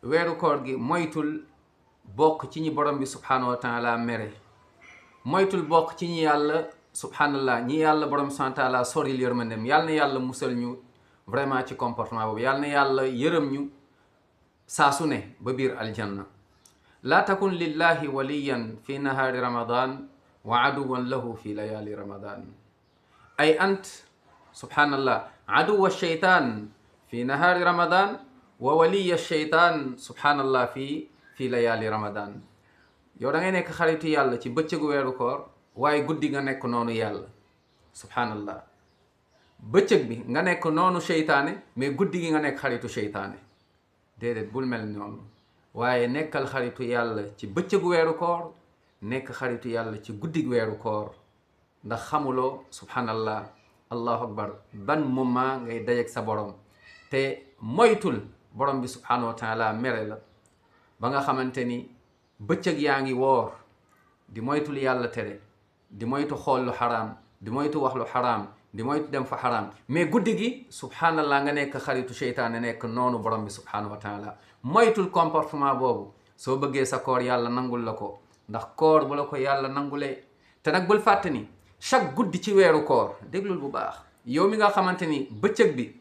weeru koor gi moytul bokk ci ñi borom bi subhanahu wa taala mere, moytul bokk ci ñi yàlla subhanallah ñi yàlla borom subhanahu wa taala soril yërmandem. yàlla na yàlla musal ñu vraiment ci comportement boobu, yàlla na yàlla yërëm ñu saa su ne ba biir aljanna. laa takun lillahi waliyan fi nahaari ramadan wa aduwan lahu fi layali ramadan. ay ant subhanallah aduwa sheytan fi nahaari ramadan wa waliya sheytan subhanallah fi layali ramadan. yow da ngay nekk xaritu yàlla ci bëccëgu weeru koor, waaye guddi nga nekk noonu yàlla subhanallah. bëccëg bi nga nekk noonu seytaane, mais guddi gi nga nekk xaritu seytaane. déedéet, bul mel noonu, waaye nekkal xaritu yàlla ci bëccëgu weeru koor, nekk xaritu yàlla ci guddi weeru koor. ndax xamuloo subhanallah allahu akbar ban moment ngay dajeek sa borom. te moytul borom bi subhanahu wa taala mere la ba nga xamante ni bëccëg yaa ngi woor di moytul yàlla tere, di moytu xool lu xaraam, di moytu wax lu xaraam, di moytu dem fa xaraam, mais guddi gi subhanallah nga nekk xaritu seytaane, nekk noonu borom bi subhanahu wa taala. moytul comportement boobu soo bëggee sa koor yàlla nangul la ko. ndax koor bu la ko yàlla nangulee, te nag bul fàtte ni chaque guddi ci weeru koor, déglul bu baax, yow mi nga xamante ni bëccëg bi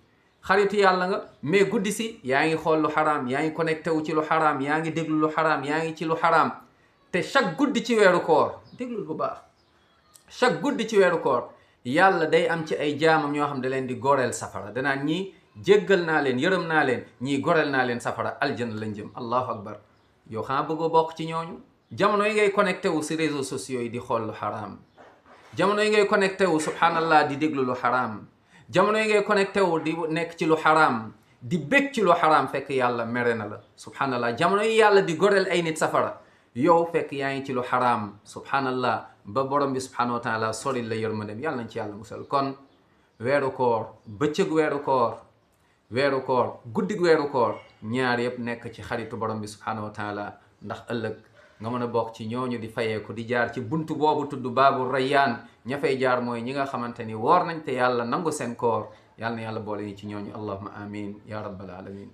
xaritu yàlla nga, mais guddi si yaa ngi xool lu xaraam, yaa ngi connecté wu ci lu xaraam, yaa ngi déglu lu xaraam, yaa ngi ci lu xaraam. te chaque guddi ci weeru koor, déglul bu baax, chaque guddi ci weeru koor yàlla day am ci ay jaamam ñoo xam da leen di goreel safara. danaan ñii jéggal naa leen, yërëm naa leen, ñii goreel naa leen safara, aljanna lañ jëm. allahu akbar. yow xanaa bëggoo bokk ci ñooñu? jamono yi ngay connecté wu si réseaux sociaux yi di xool lu xaraam, jamono yi ngay connecté wu subhanallah di déglu lu xaraam, jamono yi ngay connecté wu di nekk ci lu xaraam, di bég ci lu xaraam, fekk yàlla mere na la subhanallah. jamono yi yàlla di goreel ay nit safara, yow fekk yaa ngi ci lu xaraam subhanallah, ba borom bi subhanahu wa taala sori la yërmandem. yàlla nañ ci yàlla musal. kon weeru koor, bëccëg weeru koor, guddig weeru koor, ñaar yëpp nekk ci xaritu borom bi subhanahu wa taala, ndax ëllëg nga mën a bokk ci ñooñu di fayeeku, di jaar ci buntu boobu tudd baabu rayyaan. ña fay jaar mooy ñi nga xamante ni woor nañ te yàlla nangu seen koor. yàlla na yàlla boole ñi ci ñooñu, allahumma amin ya rabbal alamin.